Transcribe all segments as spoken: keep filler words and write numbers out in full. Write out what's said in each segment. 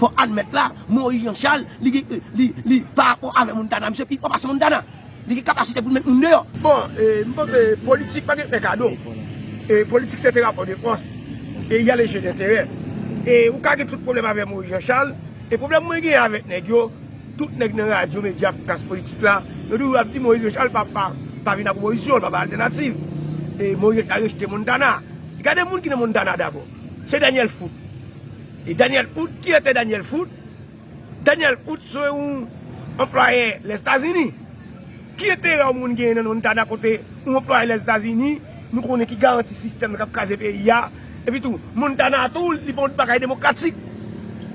Fò admèt la, Moïse Jean Charles, li, li, li, li pa rapò avè Montana, misye pi fò pase Montana. Li gen kapasite pou l met moun deyò. Bon, e, m panse politik pa gen fè kado. E, politik se te rapò de fòs. E, y a le jeu d'intérêt. E, ou ka gen tout pwoblèm avè Moïse Jean Charles. E, pwoblèm mwen gen avèk nèg yo, tout nèg nan radyo, medya, klas politik la, yo toujou ap di Moïse Jean Charles pa, pa, pa vin ak opozisyon, pa bay altènativ. E, Moïse Jean Charles rejte Montana. Gade moun ki nan Montana dabò. Se Daniel Foot. E Daniel Foot, ki ete Daniel Foot? Daniel Foot se yon anplwaye Lèzetazini. Ki enterè yon moun genyen nan Montana kote yon anplwaye Lèzetazini, nou konnen ki garanti sistèm nan k ap kraze peyi a. Epi tou, Montana tou, li pa yon bagay demokratik.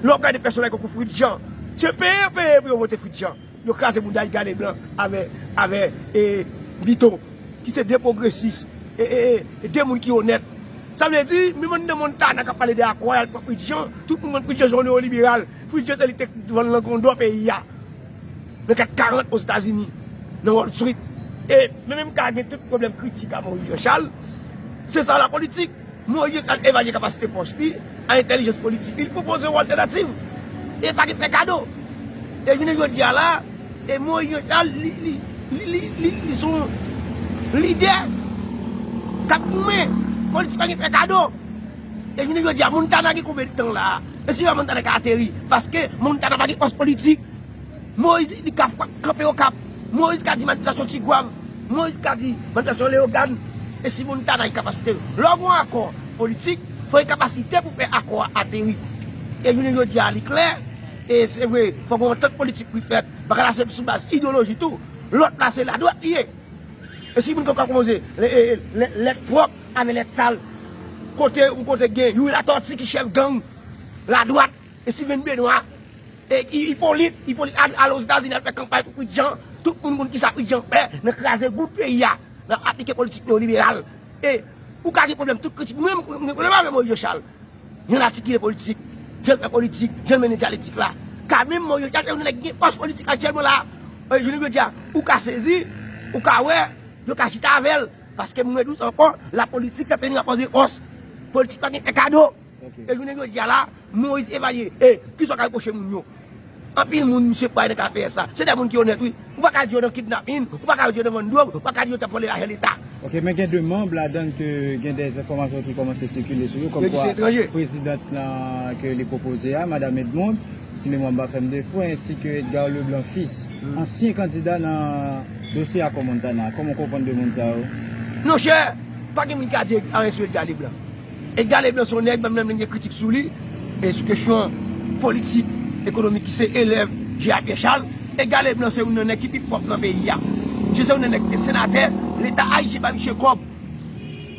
Lè w gade pèsonaj tankou Fritz Jean, se peye yo peye pou yo vote Fritz Jean. Yo kraze bouda Edgar Leblanc avè, avè, e, Vito, ki se de pwogresis, e, e, e, e de moun ki onèt. Sa vle di, menm anndan Montana k ap pale de akò, y al pran Fritz Jean, tout moun konn Fritz Jean se yon newoliberal. Fritz Jean se li te vann langondò peyi a nan kat karant Ozetazini, nan Wall Street. E menm, menm ka gen tout pwoblèm kritik a Moïse Jean Charles, se sa la politik. Moïse Jean Charles evalye kapasite pòch li, a entèlijans politik li, li pwopoze yon altènativ. E pa gen fè kado. E jounen jodi a la, e Moïse Jean Charles, li, li, li, li, li, li se yon lidè k ap goumen. Politik pa gen fè kado. E jounen jodi a, Montana gen konbyen tan la? E si Montana ka ateri? Paske Montana pa gen fòs politik. Moïse, li ka kanpe Okap. Moïse ka di manifestasyon Tigwav. Moïse ka di manifestasyon Leyogàn. E si Montana gen kapasite? Lè w gen yon akò politik, fò gen kapasite pou fè akò a ateri. E jounen jodi a, li klè. E se vre, fò gen yon antant politik pou fèt. Bagay la se sou baz ideyoloji tou. Lòt la se ladwat li ye. E si moun ka kòmanse lè, lè, lè, lèt pwòp avè lèt sal. Kote ou kote gen Youri Latortue ki chèf gang ladwat. E Steven Benoît, e Hi-, Hyppolite, Hyppolite al, al Ozetazini al fè kanpay pou Fritz Jean. Tout moun konn kisa Fritz Jean fè nan kraze gout peyi a, nan aplike politik newoliberal. E ou ka gen pwoblèm tout kritik. Mwen, mwen gen pwoblèm avè Moïse Jean Charles. Jan l atikile politik, jan l fè politik, jan l mennen dyalektik la. Kanmenm, Moïse Jean Charles se yon nèg ki gen fòs politik aktyèlman la. E, jounen jodi a, ou ka sezi, ou ka wè, yo ka chita avè l. Paske mwen di w sa ankò, la politik se te yon rapò de fòs. Politik pa gen fè kado. E jounen jodi a la, Moïse evalye, e, kisa w ka repwoche moun yo? Anpil moun misye pran nan K P S la. Se de moun ki onèt, wi. Ou pa ka di yo nan kidnapin, ou pa ka di yo nan vann dwòg, ou pa ka di yo t ap vòlè lajan leta. Ok, men gen de manm ladan ke gen de enfòmasyon ki kòmanse sikile sou yo, kòmkwa prezidant lan ke li pwopoze a, Madam Edmonde, si memwa m pa fè m defo, ensi ke Edgar Leblanc Fils, ansyen kandida nan dosye akò Montana. Kòman w konprann de moun sa yo? Monchè, pa gen moun ki ka di anyen sou Edgar Leblanc. Edgar Leblanc se yon nèg, menm lè m gen kritik sou li, e sou kesyon politik, ekonomik, ki se elèv J A Pierre Charles, Edgar Leblanc se youn nan nèg ki pi pwòp nan peyi a. Misye se youn nan nèg ki te senatè, leta ayisyen ba misye kòb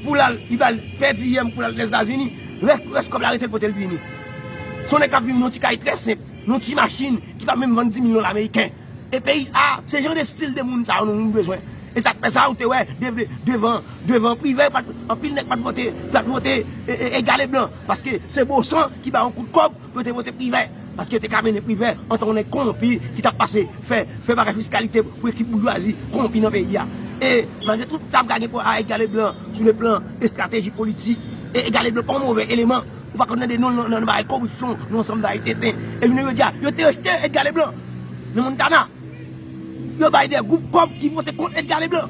pou l al, li ba l pèdi yèm pou l al Lèzetazini, rès, rès kòb la rete l pote l vini. Se yon nèg k ap viv nan yon ti kay trè senp, nan yon ti machin ki pa menm vann dis mil dola ameriken. E peyi a, se jan de estil de moun sa yo nou, nou bezwen. E sa k fè sa, ou te wè, de-, devan, devan Privè, pa t, anpil nèg pa t vote, pa t vote, e, e, Edgar Leblanc. Paske se Bosan ki ba yon kout kòb pou yo te vote Privè. Paske yo te ka mennen Privè antan yon nèg kowonpi ki t ap pase, fè, fè bagay fiskalite pou ekip boujwazi kowonpi nan peyi a. E malgre tout sa m ka gen pou a Edgar Leblanc, sou le plan estrateji politik, e Edgar Leblanc pa yon move eleman. Ou pa konn tande non l nan, nan, nan bagay koripsyon, nan ansanm bagay tenten. E jounen jodi a, yo te rejte Edgar Leblanc nan Montana. Yo bay de gwoup kòb ki pote kont Edgar Leblanc.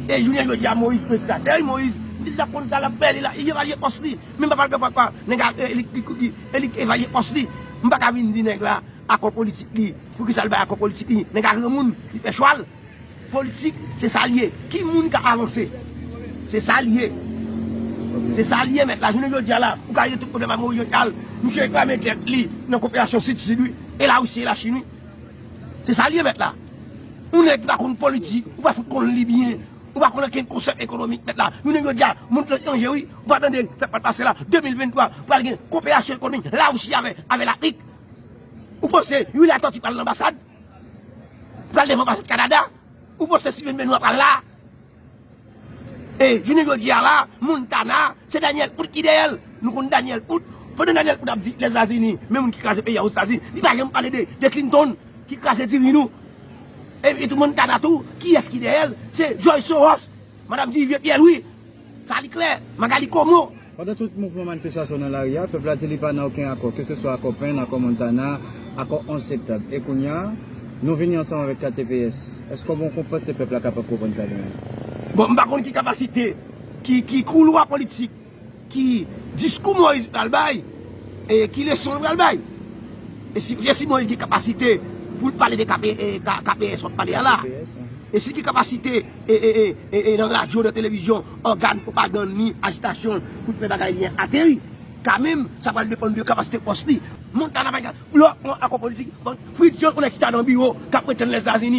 E jounen jodi a, Moïse se estratèj, Moïse, li t ap konn sa l ap fè, li la, li evalye pòs li. Menm pa pral gen papa, nèg a, e, li, li, li, e, li evalye pòs li. M pa ka vin di nèg la, akò politik li, poukisa l bay akò politik li. Nèg a granmoun, li fè chwa l. Politik, se sa l ye. Ki moun ka avanse? Se sa l ye. Se sa l ye, mèt la. Jounen jodi a la, ou ka regle tout pwoblèm a Moïse Jean Charles. Misye reklame tèt li nan koperasyon Sid-Sid, wi. E Larisi e Lachin, wi. Se sa l ye, mèt la. Yon nèg ki pa konn politik, ou pa fout konn li byen, ou pa konn okenn konsèp ekonomik, mèt la. Jounen jodi a, mond lan chanje, wi. Ou pa tande sa k pral pase la, de mil venntwa, pral gen koperasyon ekonomik Larisi avè, avè Lafrik. Ou panse Youri Latortue pral nan anbasad? Pral devan anbasad Kanada? Ou panse Steven Benoît pral la? E jounen jodi a la, Montana, se Daniel Foot ki dèyè l. Nou konn Daniel Foot. Pandan Daniel Foot ap di Lèzetazini, men moun ki kraze peyi a Ozetazini, li pa janm pale de, de Clinton ki kraze diri nou. E, e tou Montana tou, kiyès ki dèyè l? Se George Soros, Madanm Duvivier Pierre Louis. Sa li klè, Magali Comeau, Pandan tout mouvman manifestasyon nan lari a, pèp la di li pa nan okenn akò, keseswa akò Penn, akò Montana, akò onz septanm. E kounye a, nou vini ansanm avèk K T P S. Èske w panse pèp la kapab konprann sa li menm? Bon, m pa konn ki kapasite, ki, ki koulwa politik, ki diskou Moyiz pral bay, e ki leson l pral bay. E si, e si Moyiz gen kapasite pou l pale de K P, e, K P S w ap pale a la. E si gen kapasite e, e, e, e, e nan radyo, nan televizyon, ògàn pwopagann li, ajitasyon, pou l fè bagay li ateri. Kanmenm, sa pral depann de kapasite fòs li. Montana pa gen, lè w pran akò politik, bon, Fritz Jean, yon nèg chita nan biwo, k ap pretann Lèzetazini.